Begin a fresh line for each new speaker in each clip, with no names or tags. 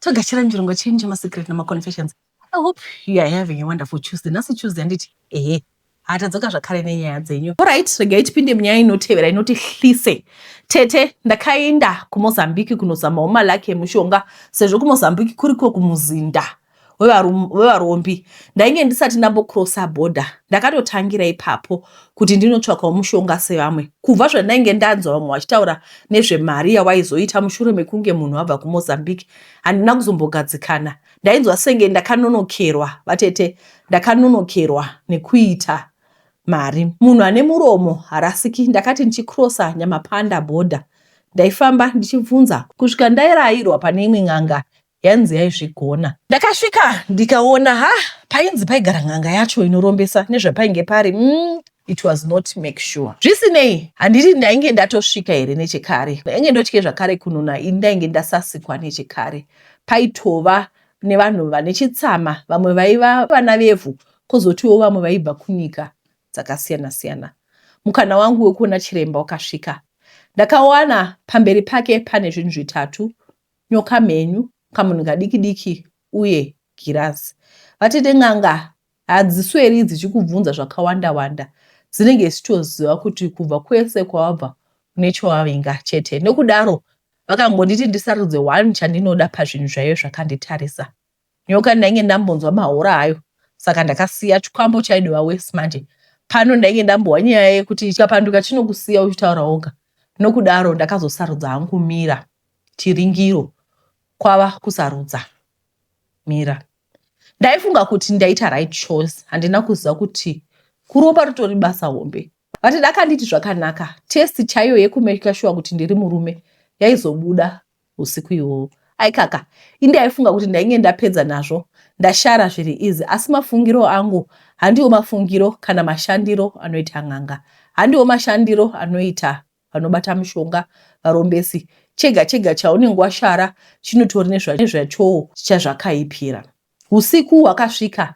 Togashira muchirongwa chenyu chemasecret nemaconfessions. I hope you are having a wonderful Tuesday. Nhasi Tuesday handiti? Ehe. Hatadzoka zvakare nenyaya dzenyu. Alright, regai tipinde munyaya inotevera inoti hlise. Tete, ndakaenda kuMozambique kunozamawo malaki emushonga sezvo kuMozambique kuriko kumuzinda wevarombi. Ndainge ndisati ndambocrossa border. Ndakatotangira ipapo kuti ndinotsvakawo mushonga sevamwe. Kubva zvandainge ndanzwa vamwe vachitaura nezvemari yawaizoita mushure mekunge munhu abva kuMozambique, handina kuzombogadzikana. Ndainzwa senge ndakanonokerwa vatete, ndakanonokerwa nekuita mari. Munhu ane muromo harasiki, ndakati ndichicrossa Nyamapanda border ndaifamba ndichibvunza kusvika ndairairwa pane imwe n'anga yainzi yaizvigona. Ndakasvika ndikaona ha painzi paigara n'anga yacho inorombesa nezvapainge pari mm, it was not make sure. Zvisinei handiti ndainge ndatosvika here nechekare, ndainge ndotye zvakare kununa ini ndainge ndasasikwa nechekare. Paitova nevanhu vane chitsama, vamwe vaiva vana vevhu kozotiwo vamwe vaibva kunyika dzakasiyana siyana. Mukana wangu wekuona chiremba wakasvika. Ndakawana pamberi pake pane zvinhu zvitatu, nyoka mhenyu, kamunhu kadiki diki uye girazi. Vatete n'anga hadzisweri dzichikubvunza zvakawanda wanda, dzinenge dzichitoziva kuti kubva kwese kwawabva une chawavinga chete. Nokudaro vakangonditi ndisarudze one chandinoda pazvinhu zvaive zvakanditarisa. Nyoka ndainge ndambonzwa mahora ayo saka ndakasiya chikwambo chaidova worse manje. Pano ndainge ndambohwa nyaya yekuti chikapanduka chinokusiya uchitaura woga. Nokudaro ndakazosarudza hangu mira chiringiro kwava kusarudza mira. Ndaifunga kuti ndaita right choice handina kuziva kuti kuromba ritori basa hombe. But dakanditi zvakanaka test chaiyo yekumeka sure kuti ndiri murume yaizobuda usiku iwowo. Aikaka ini ndaifunga kuti ndainge ndapedza nazvo ndashara zviri easy asi mafungiro angu handiwo mafungiro kana mashandiro anoita n'anga. Handiwo mashandiro anoita vanobata mushonga varombesi chega chega chaunenge washara chinotori nezvachowo chazvakaipira. Usiku hwakasvika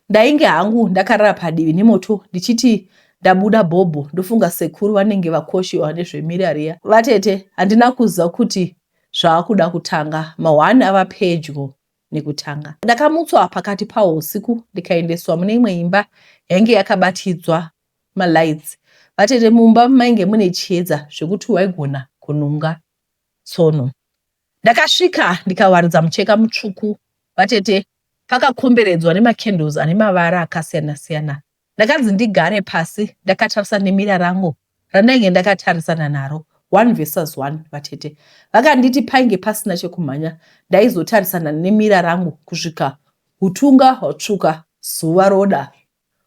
ndainge hangu ndakarara padivi nemoto ndichiti ndabuda bhobho ndofunga sekuru vanenge vakoshiwa nezvemira riya. Vatete handina kuziva kuti zvaakuda kutanga mahwani ava pedyo nekutanga. Ndakamutswa pakati pahwo usiku ndikaendeswa mune imwe imba yainge yakabatidzwa malights. Vatete mumba mainge mune chiedza zvekuti waigona kununga tsono. Ndakasvika ndikawaridza mucheka mutsvuku vatete pakakomberedzwa nemacandles ane mavara akasiyana siyana. Ndakanzi ndigare pasi ndakatarisa nemira rangu randainge ndakatarisana naro one versus one vatete. Vakanditi painge pasina chekumhanya ndaizotarisana nemira rangu kusvika hutunga hwatsvuka zuva roda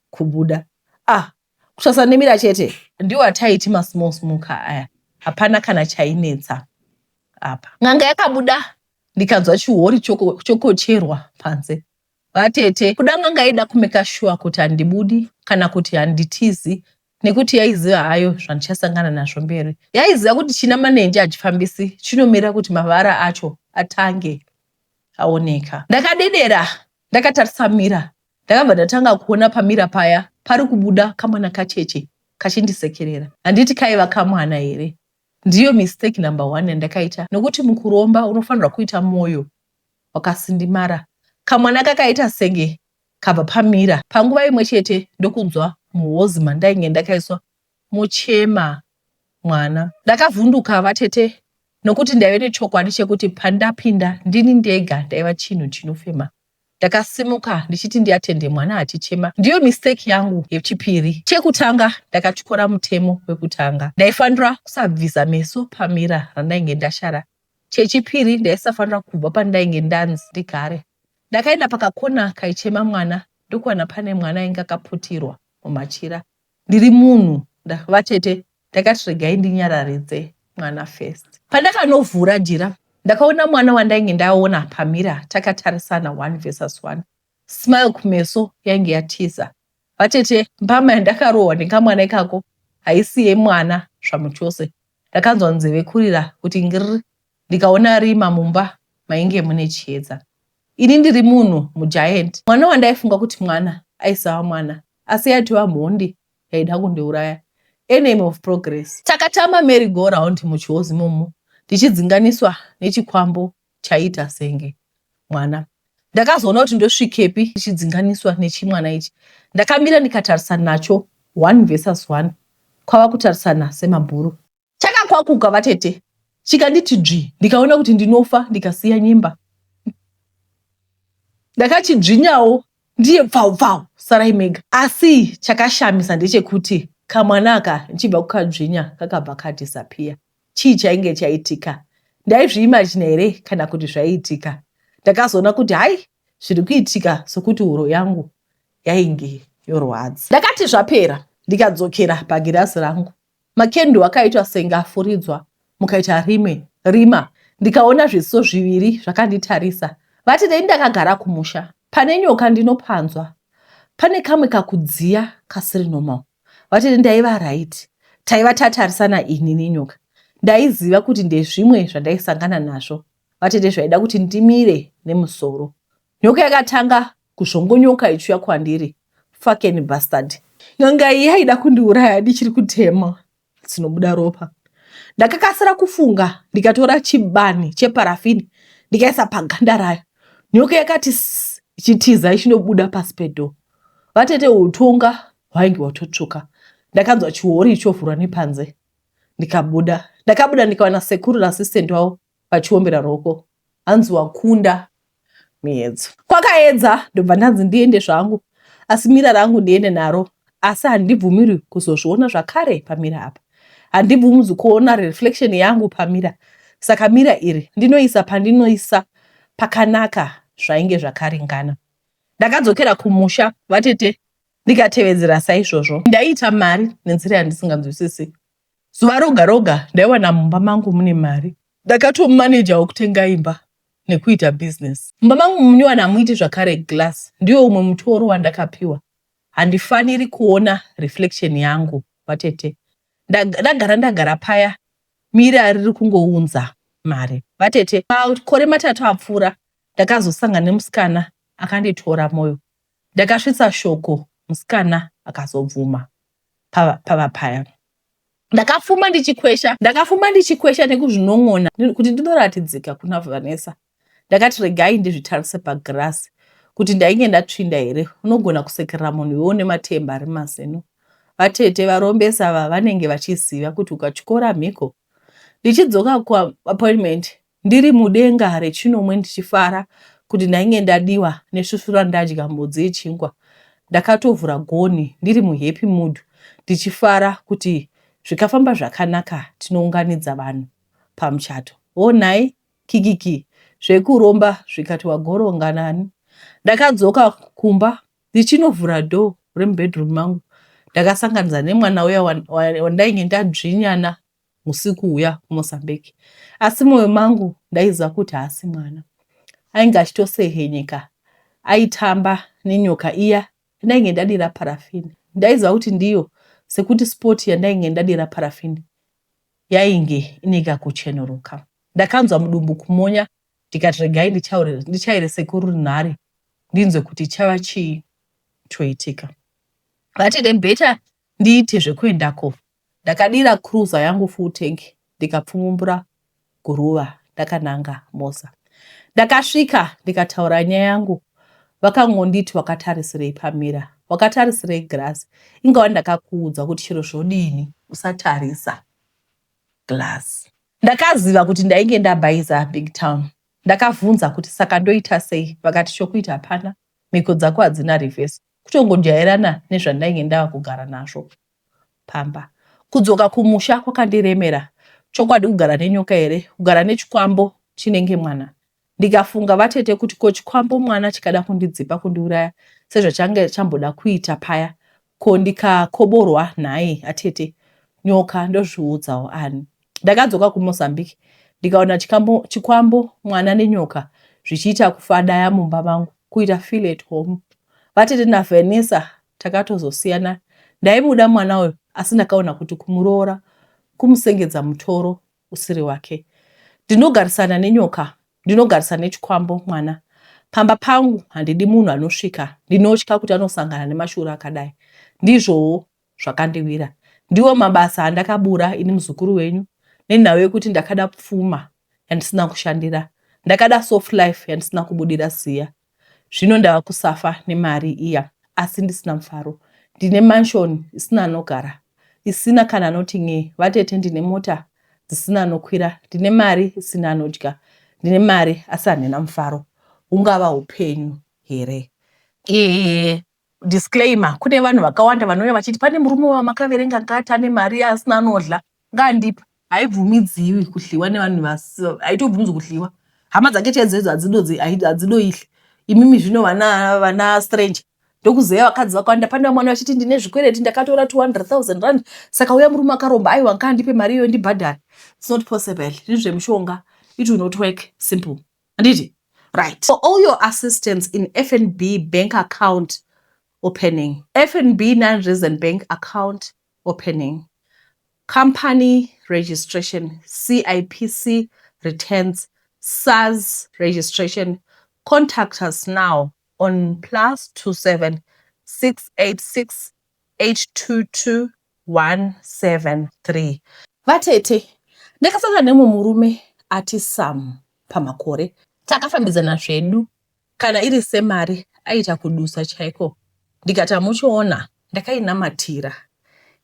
kubuda. Ah kusasa nemira chete ndiwo ataiti masmall small ka aya hapana kana chainetsa apa. N'anga yakabuda ndikanzwa chihori chokocherwa panze. Vatete, kuda n'anga yaida kumeka sure kuti handibudi kana kuti handitizi nekuti yaiziva hayo zvandichasangana nazvo mberi. Yaiziva kuti china manenji hachifambisi chinomira kuti mavara acho atange aoneka. Ndakadedera ndakatarisa mira ndakabva ndatanga kuona pamira paya pari kubuda kamwana kacheche kachindisekerera. Handiti kaiva kamwana here? Ndiyo mistake number one yandakaita nokuti mukuromba unofanirwa kuita moyo wakasindimara. Kamwana kakaita senge kabva pamira panguva imwe chete ndokunzwa muhozi mandainge ndakaiswa mochema mwana. Ndakavhunduka vatete nokuti ndaive nechokwadi chekuti pandapinda ndini ndega ndaiva chinhu chinofema. Ndakasimuka ndichiti ndiatende mwana achichema. Ndiyo mistake yangu yechipiri. Chekutanga ndakatyora mutemo wekutanga. Ndaifanira kusabvisa meso pamira randainge ndashara. Chechipiri ndaisafanira kubva pandainge ndanzi ndigare. Ndakaenda pakakona kaichema mwana ndokuwana pane mwana ainge akaputirwa mumachira. Ndiri munhu vatete ndakati regai ndinyararidze mwana first. Pandakanovhura jira ndakaona mwana wandainge ndaona pamira takatarisana one versus one. Smile kumeso yainge yatiza. Vatete mbama yandakarohwa nekamwana ikako haisi yemwana zvamuchose. Ndakanzwa nzeve kurira kuti ngirr ndikaona rima mumba mainge mune chiedza. Ini ndiri munhu mugiant. Mwana wandaifunga kuti mwana aisava mwana asi yaitova mhondi yaida kundiuraya. Enemy of progress. Takatamba merry go round muchihozi imomo ndichidzinganiswa nechikwambo chaiita senge. mwana. Ndakazoona kuti ndosvikepi ndichidzinganiswa nechimwana ichi. Ndakamira ndikatarisana nacho one versus one kwava kutarisana semabhuru. Chakakwakuka vatete chikanditi dzvi ndikaona kuti ndinofa ndikasiya nyemba. Ndakachidzvinyawo ndiye pfau pfau sarai mega. Asi chakashamisa ndechekuti kamwana aka ndichibva kukadzvinya kakabva kadisappear. Chii chainge chaitika? Ndaizviimagina here kana kuti zvaiitika? Ndakazoona kuti hai zviri kuitika sokuti huro yangu yainge yorwadza. Ndakati zvapera ndikadzokera pagirazi rangu. Makenduru akaitwa senge afuridzwa mukaita rimwe rima ndikaona zviso zviviri zvakanditarisa. Vati dei ndakagara kumusha pane nyoka ndinopanzwa. Pane kamwe kakudziya kasiri normal. Vatete ndaiva right. Taiva tatarisana ini nenyoka. Ndaiziva kuti ndezvimwe zvandaisangana nazvo. Vatete zvaida kuti ndimire nemusoro. Nyoka yakatanga kuzvongonyoka ichiuya kwandiri. Fucking bastard. N'anga iyi yaida kundiuraya ndichiri kutema dzinobuda ropa. Ndakakasira kufunga ndikatora chibani cheparafini ndikaisa paganda rayo. Nyoka yakati ichitiza ichinobuda pasi pedhoo. Vatete utonga hwainge hwatotsvuka. Ndakanzwa chihori chovhurwa nepanze ndikabuda. Ndakabuda ndikawana sekuru naassistant wavo vachiombera ruoko hanzi wakunda miedzo. Kwakaedza ndobva ndanzi ndiende zvangu asi mira rangu ndiende naro asi handibvumirwi kuzozviona zvakare pamira apa. Handibvumidzwi kuona reflection yangu pamira saka mira iri ndinoisa pandinoisa pakanaka zvainge zvakaringana. Ndakadzokera kumusha vatete ndikatevedzera saizvozvo. Ndaiita mari nenzira yandisinganzwisisi. Zuva roga roga ndaiwana mumba mangu mune mari. Ndakatomanejawo kutenga imba nekuita business. Mumba mangu munyowani hamuiti zvakare glass ndiwo umwe mutoro wandakapiwa. Handifaniri kuona reflection yangu vatete. Ndagara ndagara paya mira riri kungounza mari. Vatete, makore matatu apfuura ndakazosangana nemusikana akanditora moyo. Ndakasvitsa shoko musikana akazobvuma pava paya. Ndakafuma ndichikwesha, ndakafuma ndichikwesha nekuzvinon'ona kuti ndinoratidzika kuna Vanessa. Ndakati regai ndizvitarise pagirazi kuti ndainge ndatsvinda here. Unogona kusekerera munhu iwe une matemba ari mazino. Vatete varombesa ava vanenge vachiziva kuti ukatyora mhiko. Ndichidzoka kuappointment Ndiri mudenga rechinomwe ndichifara kuti ndainge ndadiwa nesvusvura ndadya mbudzi yechingwa. Ndakatovhura gonhi ndiri muhappy mood ndichifara kuti zvikafamba zvakanaka tinounganidza vanhu pamuchato. Hoo nhai? Kikiki zvekuromba zvikati wagoronga nani? Ndakadzoka kumba ndichinovhura door remubedroom mangu ndakasanganidza nemwana uya wandainge ndadzvinyana usiku huya kuMozambique. Asi moyo mangu ndaiziva kuti haasi mwana. Ainge achitosehenyeka aitamba nenyoka iya yandainge ndadira parafini. Ndaiziva kuti ndiyo sekuti spot yandainge ndadira parafini yainge ine kakuchenuruka. Ndakanzwa mudumbu kumonya ndikati regai ndichaire sekuru runhare ndinzwe kuti chava chii choitika. Vatete better ndiite zvekuendako Ndakadira cruiser yangu full tank ndikapfumumbura guruva ndakananga Moza. Ndakasvika ndikataura nyaya yangu vakangonditi wakatarisirei pamira wakatarisirei glass ingawa ndakakuudza kuti chero zvodini usatarisa glass. Ndakaziva kuti ndainge ndabhaiza big town. Ndakavhunza kuti saka ndoita sei vakati chokuita hapana mhiko dzako hadzina reverse kutongojairana nezvandainge ndava kugara nazvo. pamba. Kudzoka kumusha kwakandiremera. Chokwadi kugara nenyoka here? Kugara nechikwambo chinenge mwana? Ndikafunga vatete kuti ko chikwambo mwana chikada kundidzipa kundiuraya sezvachange chamboda kuita paya ko ndikakoborwa nhai atete nyoka ndozviudzawo ani? Ndakadzoka kuMozambique ndikaona chikambo, chikwambo mwana nenyoka zvichiita kufadaya mumba mangu kuita feel at home. Vatete naVanessa takatozosiyana ndaimuda mwana uyu asi ndakaona kuti kumuroora kumusengedza mutoro usiri wake. Ndinogarisana nenyoka ndinogarisana nechikwambo mwana pamba pangu handidi munhu anosvika ndinotya kuti anosangana nemashura akadai ndizvowo zvakandiwira ndiwo mabasa andakabura ini muzukuru wenyu nenhau yekuti ndakada pfuma yandisina kushandira. Ndakada soft life yandisina kubudira siya. Zvino ndava kusafa nemari iya asi ndisina mufaro. Ndine mansion isina anogara, isina kana anoti n'ee. Vatete ndine mota dzisina anokwira, ndine mari isina anodya. Ndine mari asi handina mufaro. Hungava hupenyu here? Eeh disclaimer kune vanhu vakawanda vanouya vachiti pane murume wamakaverenga ngati ane mari asina anodla ngaandipa haibvumidziwi kudliwa nevanhu haitobvumidzwi kudliwa hama dzake chaidzo idzo hadzidoidli imimi zvino vana vana stranger ndokuzeya vakadzi vakawanda pane vamwe vachiti ndine zvikwereti ndakatora 200 000 rand saka uya murume akaromba aiwa ngaandipe mari iyoyo ndibhadhare its not possible zvinhu zvemushonga it will not work simple handiti right for all your assistance in fnb bank account opening fnb non-resident bank account opening company registration cipc returns sars registration contact us now on plus 27 686 822 173 vatete ndakasangana nemumwe murume ati sam pamakore takafambidzana zvedu kana iri semari aita kudusa chaiko ndikati amuchiona ndakainamatira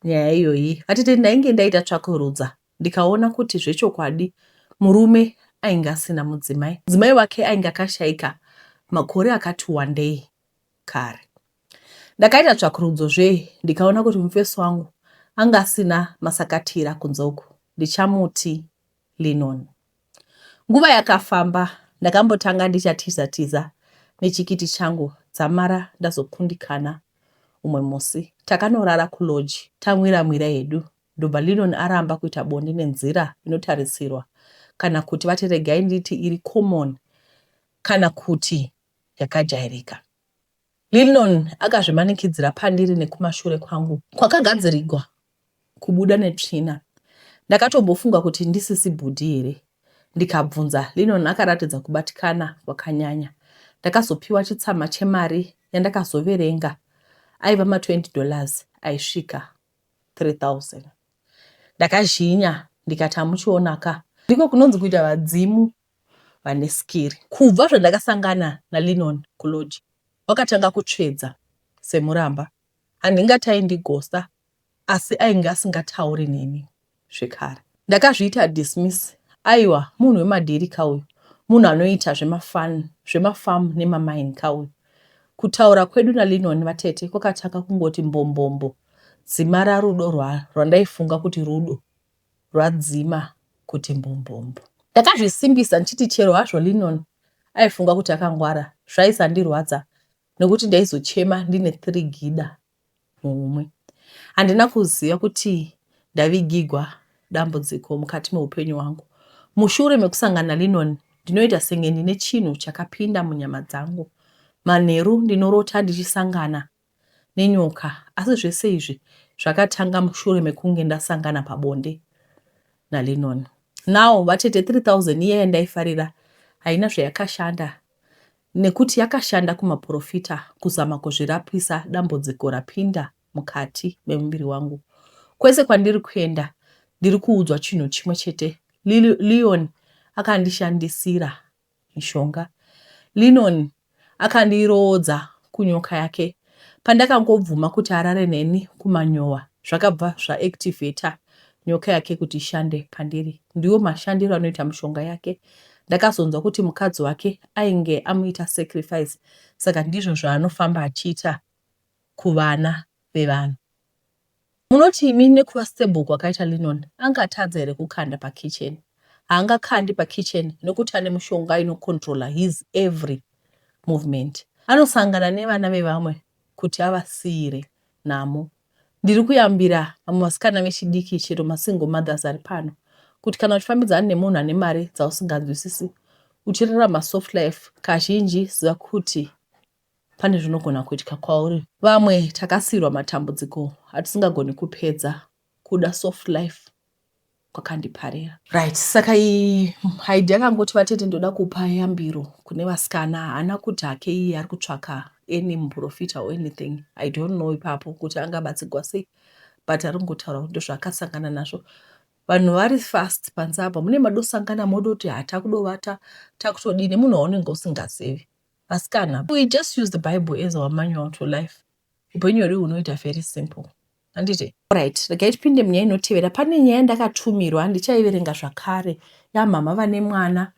nyaya iyoyi vatete ndainge ndaita tsvakurudza ndikaona kuti zvechokwadi murume ainge asina mudzimai mudzimai wake ainge akashaika makore akati wandei kare ndakaita tsvakurudzo zve ndikaona kuti mufesi wangu anga asina masakatira kunze uku ndichamuti linon nguva yakafamba ndakambotanga ndichatiza tiza nechikiti changu dzamara ndazokundikana umwe musi takanorara kulodge tamwira mwira hedu ndobva linon aramba kuita bonde nenzira inotarisirwa kana kuti vati regai nditi iri common kana kuti yakajairika linon akazvimanikidzira pandiri nekumashure kwangu kwakagadzirigwa kubuda netsvina ndakatombofunga kuti ndisisi bhudhi here ndikabvunza linon akaratidza kubatikana kwakanyanya ndakazopiwa chitsama chemari yandakazoverenga aiva ma20 dollars aisvika 3000 ndakazhinya ndikati amuchionaka ndiko kunonzi kuita vadzimu vane skiri kubva zvandakasangana nalinon kulodge wakatanga kutsvedza semuramba handingati aindigosa asi ainge asingatauri neni zvekare ndakazviita dismiss aiwa munhu wemadhiri kauyu munhu anoita zvemafamu nemamaini kauyu kutaura kwedu nalinon vatete kwakatanga kungoti mbombombo dzima rarudo rwandaifunga kuti rudo rwadzima kuti mbombombo ndakazvisimbisa ndichiti chero hazvo linon aifunga kuti akangwara zvaisandirwadza nekuti ndaizochema ndine 3 gida muhomwe handina kuziva kuti ndavigigwa dambudziko mukati meupenyu hwangu mushure mekusangana nalinon ndinoita senge ndine chinhu chakapinda munyama dzangu manheru ndinorota ndichisangana nenyoka asi zvese izvi zvakatanga mushure mekunge ndasangana pabonde nalinon now vatete 3000 iya yandaifarira haina zvayakashanda nekuti yakashanda kumaprofita kuzama kuzvirapisa dambudziko rapinda mukati memuviri wangu kwese kwandiri kuenda ndiri kuudzwa chinhu chimwe chete leon akandishandisira mishonga linon akandiroodza kunyoka yake pandakangobvuma kuti arare neni kumanyowa zvakabva zvaactivata nyoka yake kuti ishande pandiri ndiwo mashandiro anoita mishonga yake ndakazonzwa kuti mukadzi wake ainge amuita sacrifice saka ndizvo zvaanofamba achiita kuvana vevanhu munoti imi nekuva stable kwakaita linon angatadza here kukanda pakitchen haangakandi pakitchen nekuti ane mushonga inocontrola his every movement anosangana nevana vevamwe kuti avasiyire nhamo ndiri kuyambira vamwe vasikana vechidiki chero masingle mothers ari pano kuti kana uchifambidzana nemunhu ane mari dzausinganzwisisi uchirarama soft life kazhinji ziva kuti pane zvinogona kuitika kwauri vamwe takasiyirwa matambudziko atisingagoni kupedza kuda soft life kwakandiparira right saka iyi haidi akangoti vatete ndoda kupa yambiro kune vasikana haana kuti hake iye ari kutsvaka any muprofita or anything i don't know ipapo kuti angabatsigwa sei but ari kungotaura kuti ndozvaakasangana nazvo. Vanhu vari fast panze apa, mune madosangana modoti hatakudovata takutodii nemunhu waunenge usingazivi. Vasikana, we just use the Bible as our manual to life. Upenyu hwedu hunoita very simple. Handiti? Right, regai tipinde munyaya inotevera. Pane nyaya yandakatumirwa, ndichaiverenga zvakare, yamhamha vane mwana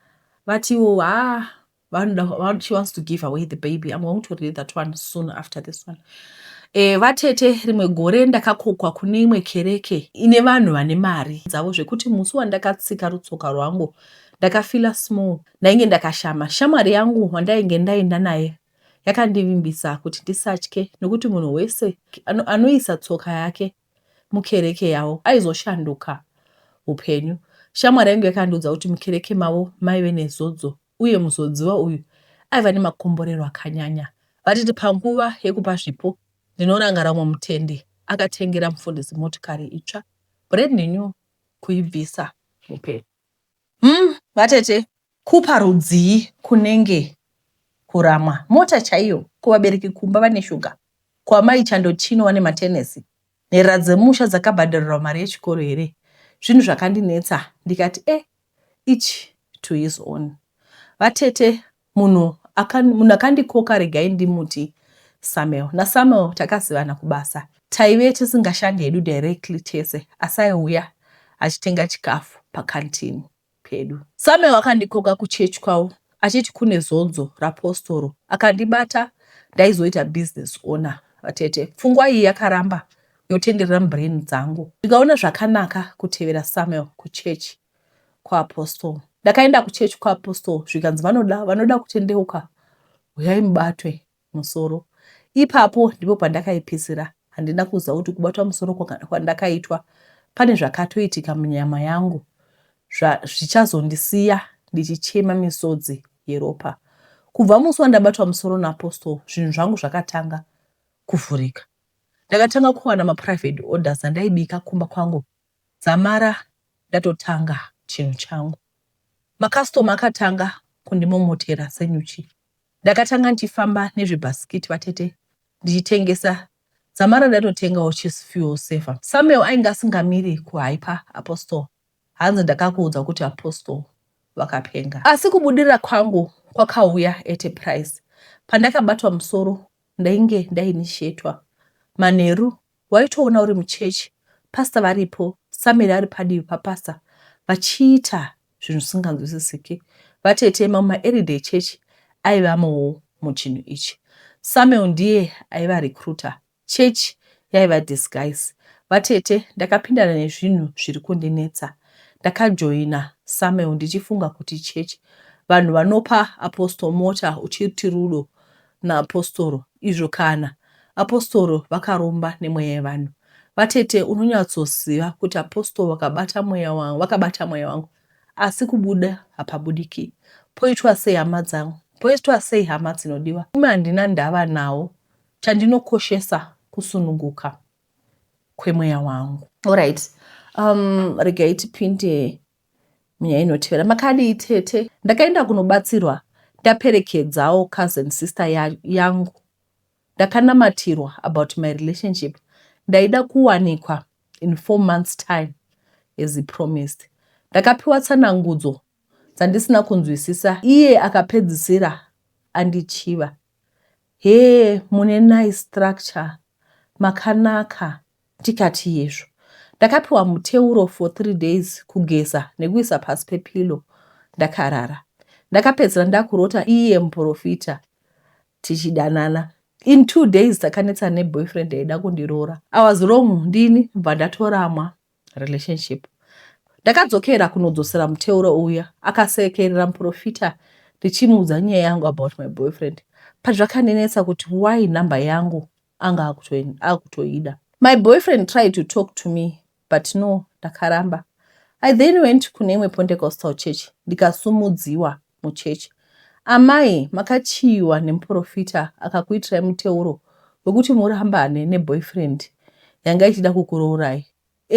vatiwo haa vanoda, she wants to give away the baby. I'm going to read that one soon after this one. Vatete, rimwe gore ndakakokwa kune imwe kereke ine vanhu vane mari dzavo zvekuti musi wandakatsika rutsoka rwangu ndakafila small, ndainge ndakashama. Shamwari yangu wandainge ndaenda naye yakandivimbisa kuti ndisatye nokuti munhu wese anoisa tsoka yake mukereke yavo aizoshanduka upenyu. Shamwari yangu yakandiudza kuti mukereke mavo maive nezodzo uye muzodziwa uyu aiva nemakomborero akanyanya. Vatete, panguva yekupa zvipo ndinorangarira umwe mutendi akatengera mufundisi motikari itsva, brand new, kuibvisa mupepo. Vatete, kupa rudzii kunenge kuramwa? Mota chaiyo, kuvabereki kumba vane shuga, kwamai chando chino vane matenesi, nherera dzemusha dzakabhadharirwa mari yechikoro here? Zvinhu zvakandinetsa ndikati each to his own. Vatete, munhu akandikoka regai ndimuti Samuel. NaSamuel takazivana kubasa. Taive tisingashandi hedu directly tese, asi aiuya achitenga chikafu pakantini pedu. Samuel akandikoka kuchechi kwavo achiti kune zodzo rapostoro, akandibata ndaizoita business owner. Vatete, pfungwa iyi yakaramba yotenderera mubrain dzangu, ndikaona zvakanaka kutevera Samuel kuchechi kwaApostle. Ndakaenda kuchechi kwaApostle, zvikanzi vanoda kutendeuka uyai mubatwe musoro. Ipapo ndipo pandakaipisira. Handina kuziva kuti kubatwa musoro kwandakaitwa pane zvakatoitika munyama yangu zvichazondisiya ndichichema misodzi yeropa. Kubva musi wandabatwa musoro naApostle, zvinhu zvangu zvakatanga kuvhurika. Ndakatanga kuwana maprivate orders andaibika kumba kwangu dzamara ndatotanga chinhu changu. Makastoma akatanga kundimomotera senyuchi. Ndakatanga ndichifamba nezvibhasikiti, vatete, ndichitengesa dzamara ndatotengawo chifuel saver. Samuel ainge asingamiri kuhaipa Apostle. Hanzi ndakakuudza kuti Apostle vakapenga. Asi kubudirira kwangu kwakauya at a price. Pandakabatwa musoro ndainge ndainishetwa. Manheru waitoona uri muchechi, pasta varipo, Samuel ari padivi papasta vachiita zvinhu zvisinganzwisisiki. Vatete, mamwe maeriday chechi aivamowo muchinhu ichi. Samuel ndiye aiva recruiter, chechi yaiva disguise. Vatete, ndakapindana nezvinhu zviri kundinetsa. Ndakajoina Samuel ndichifunga kuti chechi. Vanhu vanopa Apostle mota uchiti rudo naapostoro, izvo kana apostoro vakaromba nemweya yevanhu. Vatete, unonyatsoziva kuti Apostle vakabata mweya wangu, vakabata mweya wangu, asi kubuda hapabudiki. Poitwa sei hama dzangu? Poitwa sei hama dzinodiwa? Ume handina ndava nawo, chandinokoshesa kusununguka kwemweya wangu. Alright, regai tipinde munyaya inotevera. Makadii tete? Ndakaenda kunobatsirwa ndaperekedzawo cousin sister yangu. Ndakanamatirwa about my relationship. Ndaida kuwanikwa in 4 months time as he promised. Ndakapiwa tsanangudzo dzandisina kunzwisisa, iye akapedzisira andichiva. Hee, mune nice structure, makanaka, ndikati yezvo. Ndakapiwa muteuro for 3 days, kugeza nekuisa pasi pepilo ndakarara. Ndakapedzisira ndakurota iye muprofita tichidanana. In 2 days takanetsana neboyfriend yaida kundiroora. I was wrong ndini, bva ndatoramwa relationship. Ndakadzokera kunodzosera muteuro uya, akasekerera muprofita ndichimuudza nyaya yangu about my boyfriend. But zvakandinetsa kuti why number yangu anga akutoida. My boyfriend tried to talk to me, but no, ndakaramba. I then went kune imwe Pentecostal church, ndikasumudziwa muchechi. Amai, makachiyiwa nemuprofita akakuitirai muteuro wekuti murambane neboyfriend yanga ichida kukuroorai,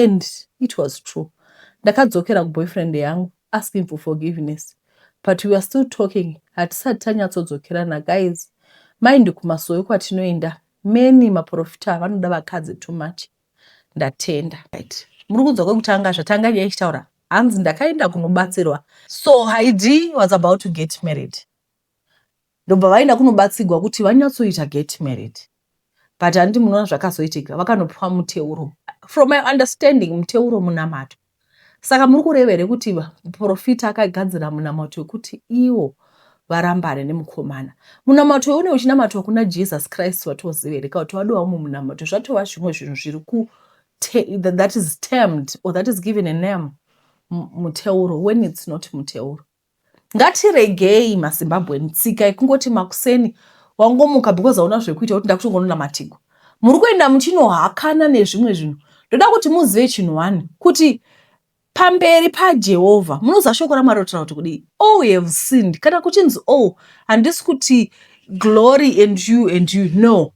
and it was true. Ndakadzokera kuboyfriend yangu asking for forgiveness, but we are still talking, hatisati tanyatsodzokerana. Guys, mind kumasowe kwatinoenda many maprofita vanoda vakadzi too much. Ndatenda. Right. Muri kunzwa kwekutanga zvatanga nyaya ichitaura hanzi ndakaenda kunobatsirwa. So Heidi was about to get married. Ndobva vaenda kunobatsigwa kuti vanyatsoita get married. But handiti munoona zvakazoitika vakanopiwa muteuro. From my understanding muteuro munamato. Saka muri kureva here kuti muprofita akagadzira munamato wekuti ivo varambane nemukomana? Munamato une uchinamatwa kuna Jesus Christ watoziva here kana kuti wadova mumwe munamato? Zvatova zvimwe zvinhu zviri ku that is termed or that is given a name muteuro when it's not muteuro. Ngatiregei maZimbabwean tsika yekungoti makuseni wangomuka because hauna zvekuita kuti ndakutongononamatigwa. Muri kuenda muchinohakana nezvimwe zvinhu. Ndoda kuti muzive chinhu one kuti pamberi paJehovha munoziva shoko raMwari rotaura kuti kudii? All we have sinned. Kana kuchinzi all handisi kuti glory and you and you no.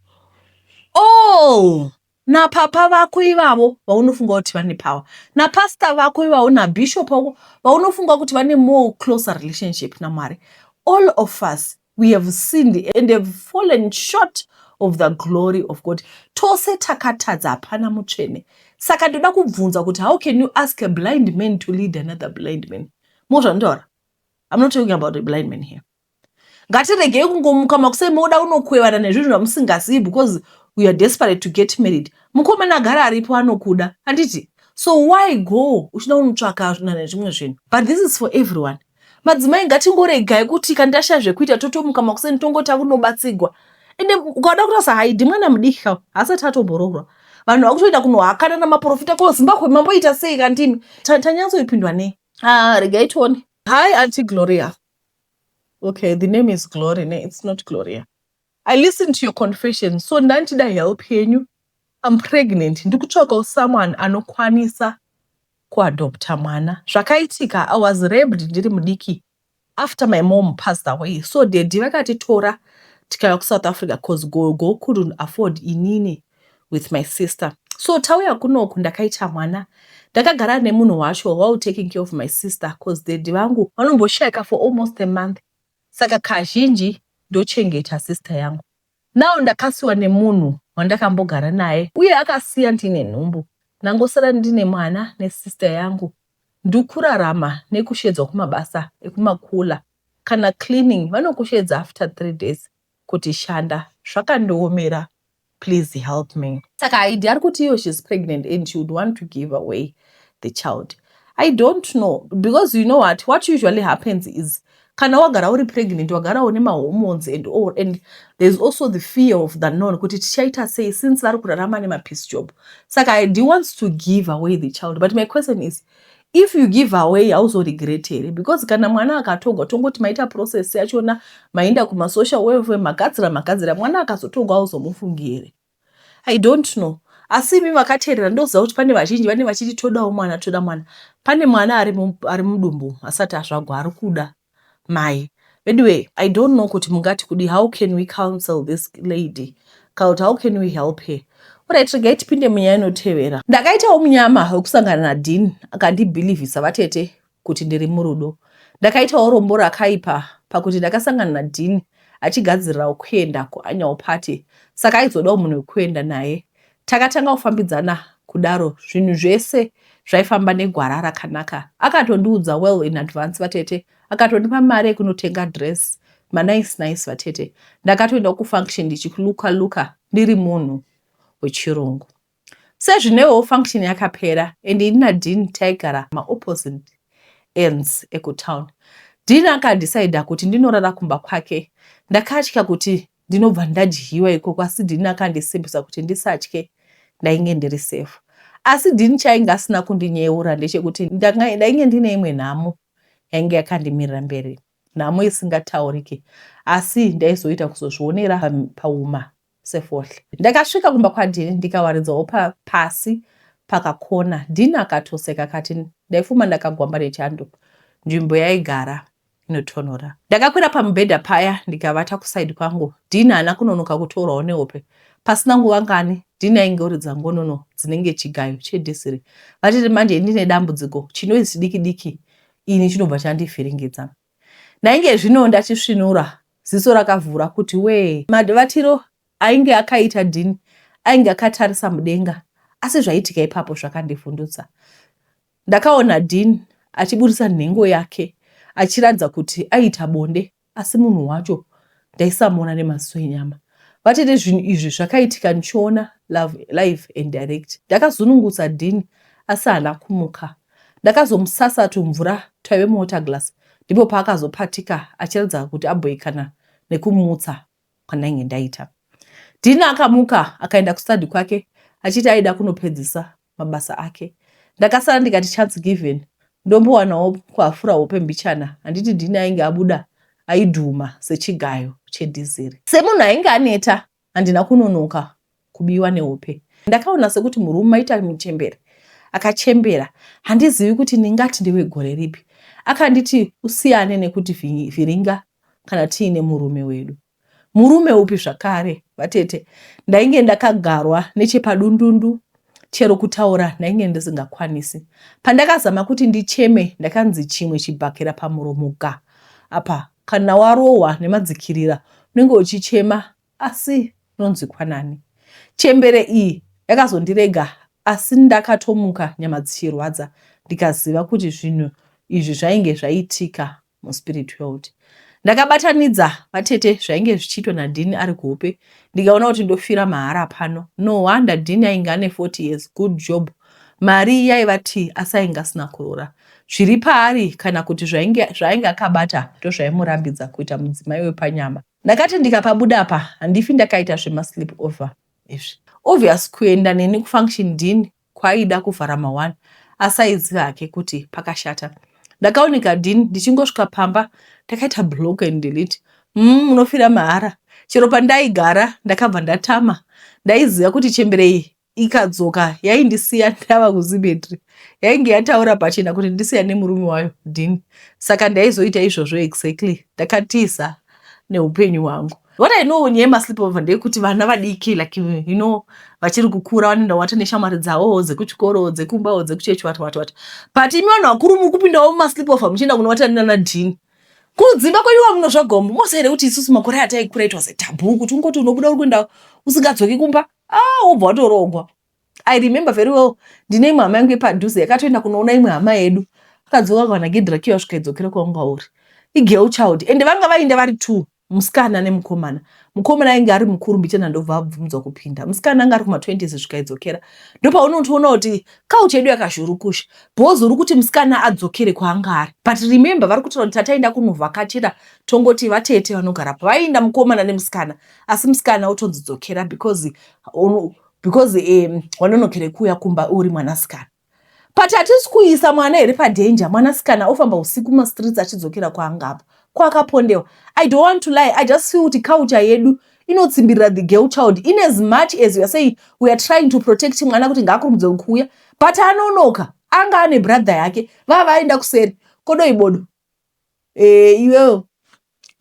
All napapa vako ivavo vaunofunga kuti vane power napastor vako ivavo nabishop vako vaunofunga kuti vane more closer relationship namwari all of us we have sinned and have fallen short of the glory of god tose takatadza hapana mutsvene saka ndoda kubvunza kuti how can you ask a blind man to lead another blind man mozvandotaura i'm not talking about a blind man here ngatiregei kungomuka makuseni moda unokwevana nezvinhu zvamusingazivi because we are desperate to get married mukomana agara aripo anokuda handiti so why go uchida kunotsvaka nezvimwe zvinhu but this is for everyone madzimai ngatingoregai kuti kana tashaya zvekuita totomuka makuseni tongota kunobatsigwa ende ukada kutarisa haidi mwana mudiki ka haasati atomboroorwa vanhu vakutoenda kunohakana namaprofita ko zimbabwe mamboita sei kandimi tanyatsoipindwa nei ah, regai tione hi auntie gloria okay the name is glory ne it's not gloria i listen to your confession so ndandida help yenyu i'm pregnant ndikutsvakawo someone anokwanisa kuadopta mwana zvakaitika i was raped ndiri mudiki after my mom passed away so daddy vakatitora tikauya kusouth africa cause gogo couldn't afford inini with my sister so tauya kunoku ndakaita mwana ndakagara nemunhu wacho while taking care of my sister cause daddy vangu vanomboshayika for almost a month saka kazhinji ndochengeta sister yangu now ndakasiwa nemunhu wandakambogara naye uye akasiya ndine nhumbu ndangosara ndine mwana nesister yangu ndikurarama nekushedzwa kumabasa ekumakula kana cleaning vanokushedza after 3 days kuti shanda zvakandiomera please help me saka haidi ari kuti iyo she's pregnant and she would want to give away the child i don't know because you know what what usually happens is kana wagara uri pregnant wagara une mahormones and all and there's also the fear of the known kuti tichaita sei since vari kurarama nemapiece job saka haidi wants to give away the child but my question is if you give away hauzoregret here because kana mwana akatogwa tongoti maita process yachona maenda kumasocial welfare magadzira magadzira mwana akazotogwa hauzomufungi here i don't know asi imi makateerera ndoziva kuti pane vazhinji vane vachiti todawo mwana toda mwana pane mwana ari mudumbu asati azvagwa ari kuda mai anyway i don't know kuti mungati kudi how can we counsel this lady kana kuti how can we help her alright regai tipinde munyaya inotevera ndakaitawo munyama wekusangana nadean akandibhilivhisa vatete kuti ndiri murudo ndakaitawo rombo rakaipa pakuti ndakasangana nadean achigadzirirawo kuenda kuannual party saka aizodawo munhu wekuenda naye takatanga kufambidzana kudaro zvinhu zvese zvaifamba negwara rakanaka akatondiudza well in advance vatete akatondipa mari yekunotenga dress manice nice vatete ndakatoenda kufunction ndichiluka luka ndiri munhu wechirungu sezvinewo function yakapera and ini nadean taigara maopposite ends ekutown dean akadhisaidha kuti ndinorara kumba kwake ndakatya kuti ndinobva ndadyiwa ikoko asi dean akandisimbisa kuti ndisatye ndainge ndiri safe asi dean chainge asina kundinyeura ndechekuti ndainge ndine imwe nhamo yainge yakandimirira mberi nhamo isingatauriki asi ndaizoita kuzozvionera pauma sefohle ndakasvika kumba kwadhini ndikawaridzawo pasi pakakona dhini akatoseka akati ndaifuma ndakagwamba nechando nzvimbo yaigara inotonhora ndakakwira pamubhedha paya ndikavata kusaidi kwangu dhini haana kunonoka kutorwawo nehope pasina nguva ngani dhini ainge oridza ngonono dzinenge chigayo chedhiziri vatiti manje ndine dambudziko chinoizi diki diki ini chinobva chandivhiringidza ndainge zvino ndachisvinura ziso rakavhura kuti wee mavatiro ainge akaita dhini ainge akatarisa mudenga Asi zvaiitika ipapo zvakandivhundutsa. Ndakaona Dean achiburitsa nhengo yake achiratidza kuti aiita bonde asi munhu wacho ndaisamuona nemaziso enyama. Vatete zvinhu izvi zvakaitika ndichiona live and direct. Ndakazunungutsa Dean asi haana kumuka. Ndakazomusasa tumvura twaive muwater glass ndipo paakazopatika achiratidza kuti abhoikana nekumutsa kwandainge ndaita. Dean akamuka akaenda kustudy kwake achiti aida kunopedzisa mabasa ake. Ndakasara ndikati chance given ndombowanawo kuhafura hope mbichana handiti Dean ainge abuda aidhuma sechigayo chedhiziri. Semunhu ainge aneta handina kunonoka kubiwa nehope. Ndakaona sekuti murume maita muchembere akachembera handizivi kuti ndingati ndewegore ripi. Akanditi usiyane nekuti vhiringa kana tiine murume wedu. Murume upi zvakare vatete? Ndainge ndakagarwa nechepadundundu chero kutaura ndainge ndisingakwanisi. Pandakazama kuti ndicheme ndakanzi chimwe chibhakera pamuromo ga. Apa kana warohwa nemadzikirira unenge uchichema asi unonzwikwa nani. Chembere iyi yakazondirega asi ndakatomuka nyama dzichirwadza ndikaziva kuti zvinhu izvi zvainge zvaitika muspirit world. Ndakabatanidza vatete zvainge zvichiitwa naDean ari kuhope ndikaona kuti ndofira mahara pano. No wonder Dean ainge ane 40 years good job. Mari yaiva tii asi ainge asina kuroora. Zviri paari kana kuti zvainge zvaainge akabata ndozvaimurambidza kuita mudzimai wepanyama. Ndakati ndikapabuda apa handifi ndakaita zvemasleep over izvi. Obvious kuenda neni kufunction Dean kwaaida kuvhara ma-one asi aiziva hake kuti pakashata. Ndakaoneka Dean ndichingosvika pamba ndakaita block and delete. Munofira mahara. Chero pandaigara ndakabva ndatama. Ndaiziva kuti chembere iyi ikadzoka yaindisiya ndava kucemetery. Yainge yataura pachena kuti ndisiya nemurume wayo Dean. Saka ndaizoita izvozvo exactly. Ndakatiza neupenyu hwangu. What I know nyaya yemasleepover ndeyekuti vana vadiki like you know vachiri kukura vanoenda wata neshamwari dzavo dzekuchikoro dzekumba dzekuchechi what what what but imi vanhu vakuru muri kupindawo mumasleepover muchienda kunovata nana Dean kudzimba kwenyu wamunozvagomo mose here kuti isusu makore ataikura it was a taboo kuti ungoti unobuda uri kuenda usingadzoki kumba ah wobva watorogwa I remember very well ndine imwe hama yangu yepadhuze yakatoenda kunoona imwe hama yedu akadzoka kana gedhi rakiwa svika idzokere kwawanga uri igirl child ende vanga vainda vari two musikana nemukomana mukomana ainge ari mukuru mbichana ndobva abvumidzwa kupinda musikana anga ari kuma20s svika idzokera ndopaunotoona kuti culture yedu yakazhurukusha bhozi uri kuti musikana adzokere kwaanga ari but remember vari kutaura kuti tataenda kunovhakachira tongoti vatete vanogara vainda mukomana nemusikana asi musikana otonzi dzokera because because wanonokere kuuya kumba uri mwanasikana but hatisi kuisa mwana here padanger mwanasikana ofamba usiku mumastreets achidzokera kwaangabva kwaakapondewa i don't want to lie i just feel kuti culture yedu inotsimbirira the girl child in as much as we are saying we are trying to protect mwana kuti ngaakurumidze kuuya but anonoka anga ane brother yake vava vaenda kuseri kodoi bodo iwewe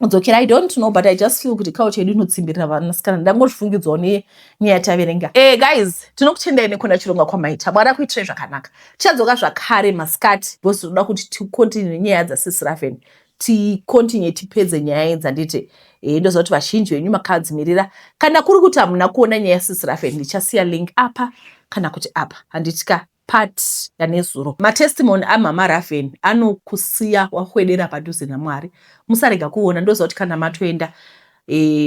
dzokera i don't know but i just feel kuti culture yedu inotsimbirira vanasikana ndangozvifungidzawo nenyaya yataverenga guys tinokutendai nekuona chirongwa kwamaita mwari akuitirai zvakanaka tichadzoka zvakare masikati because tinoda kuti ticontinue nenyaya dzasisi Raven ticontinue tipedze nyaya idzi handiti ndoziva kuti vazhinji venyu makadzimirira kana kuri kuti hamuna kuona nyaya yasisi Raven ndichasiya link apa kana kuti apa handiti ka part yanezuro matestimony amama Raven anokusiya wakwedera padhuze namwari musarega kuona ndoziva kuti kana matoenda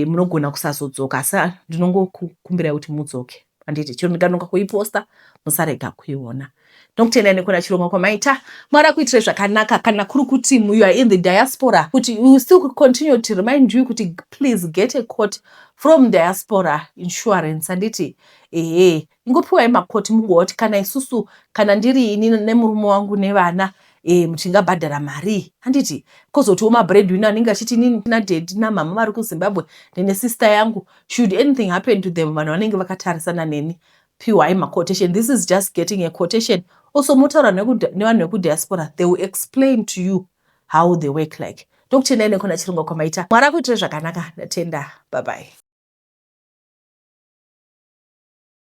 munogona kusazodzoka asi ndinongokukumbirai kuti mudzoke handiti chero ndikanonoka kuiposta musarega kuiona ndinokutendai nekuona chirongwa kwamaita mwari akuitirai zvakanaka kana kuri kuti you are in the diaspora kuti we still continue to remind you kuti please get a quote from diaspora insurance handiti ehe ingopiwai maquote mungoti kana isusu kana ndiri ini nemurume wangu nevana muchingabhadhara mari handiti kozotiwo mabreadwinner anenge achiti inini nadaddy namama vari kuzimbabwe ndine sister yangu should anything happen to them vanhu vanenge vakatarisana neni piwai maquotation this is just getting a quotation also motaura nevanhu vekudiaspora they will explain to you how they work like ndokutendai nekuona chirongwa kwamaita mwari akuitirai zvakanaka ndatenda bye bye.